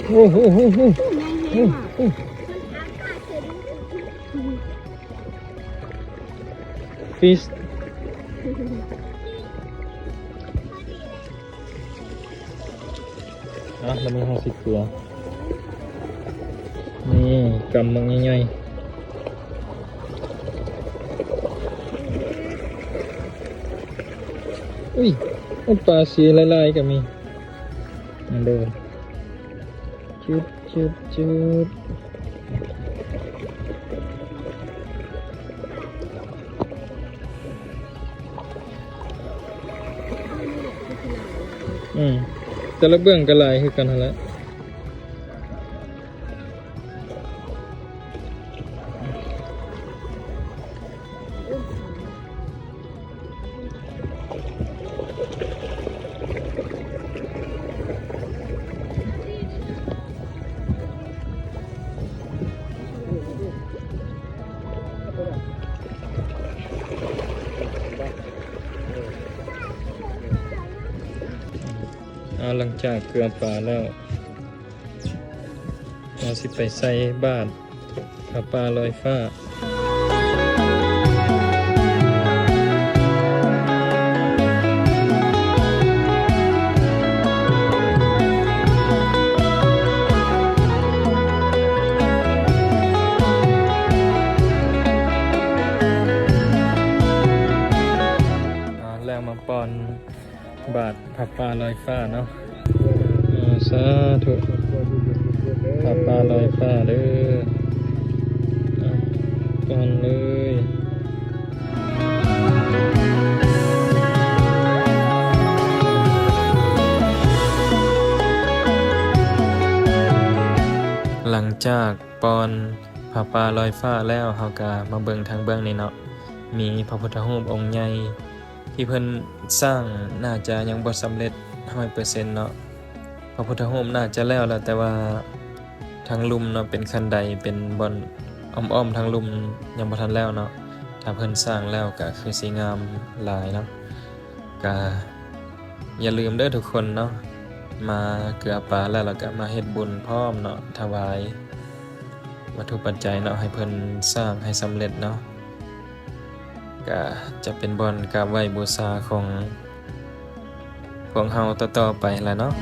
ໂອ້ໂຫ ໂອ້ໂຫ ໂອ້ໂຫ ໂອ້ໂຫ Fish. ອ່ະ ບາດນີ້ເຮົາຊິເກືອ ນີ້ ກຳບັກໃຫຍ່ໆ ອຸ້ຍ ໂອ້ ປາສີຫຼາຍໆກໍມີ ອັນເດີ ຈຶບ ຈຶບ ຈຶບ ອືມ ແຕ່ລະເບື້ອງກໍຫຼາຍຄືກັນຫັ້ນແຫຼະ. ອ່າ ຫຼັງຈາກເກືອປາແລ້ວ ເຮົາຊິໄປໃສ່ບາດຜ້າປ່າລອຍຟ້າ. ອ່າ ແລ້ວມາປ່ອນ ບາດຜ້າປ່າລອຍຟ້າເນາະ. ເອີ ສາທຸ ຜ້າປ່າລອຍຟ້າເດີ. ອ່ະ ກ່ອນເລີຍ. ຫຼັງຈາກປ່ອນຜ້າປ່າລອຍຟ້າແລ້ວ ເຮົາກະມາເບິ່ງທາງເບື້ອງນີ້ເນາະ, ມີພະພຸດທະຮູບອົງໃຫຍ່ ທີ່ເພິ່ນສ້າງໜ້າຈະຍັງບໍ່ສຳເລັດຮ້ອຍເປີເຊັນເນາະ. ພະພຸດທະຮູບໜ້າຈະແລ້ວແລ້ວ ແຕ່ວ່າທາງລຸ່ມເນາະ ເປັນຄັນໄດ ເປັນບ່ອນອ້ອມໆທາງລຸ່ມຍັງບໍ່ທັນແລ້ວເນາະ. ຖ້າເພິ່ນສ້າງແລ້ວກະຄືຊິງາມຫຼາຍເນາະ. ກະຢ່າລືມເດີທຸກຄົນເນາະ, ມາເກືອປາແລ້ວ ແລ້ວກະມາເຮັດບຸນພ້ອມເນາະ, ຖວາຍ ວັດຖຸປັດໄຈເນາະ ໃຫ້ເພິ່ນສ້າງໃຫ້ສຳເລັດເນາະ, ກະຈະເປັນບ່ອນກາບໄຫວ້ບູຊາຂອງພວກເຮົາຕໍ່ໆໄປແຫຼະເນາະ.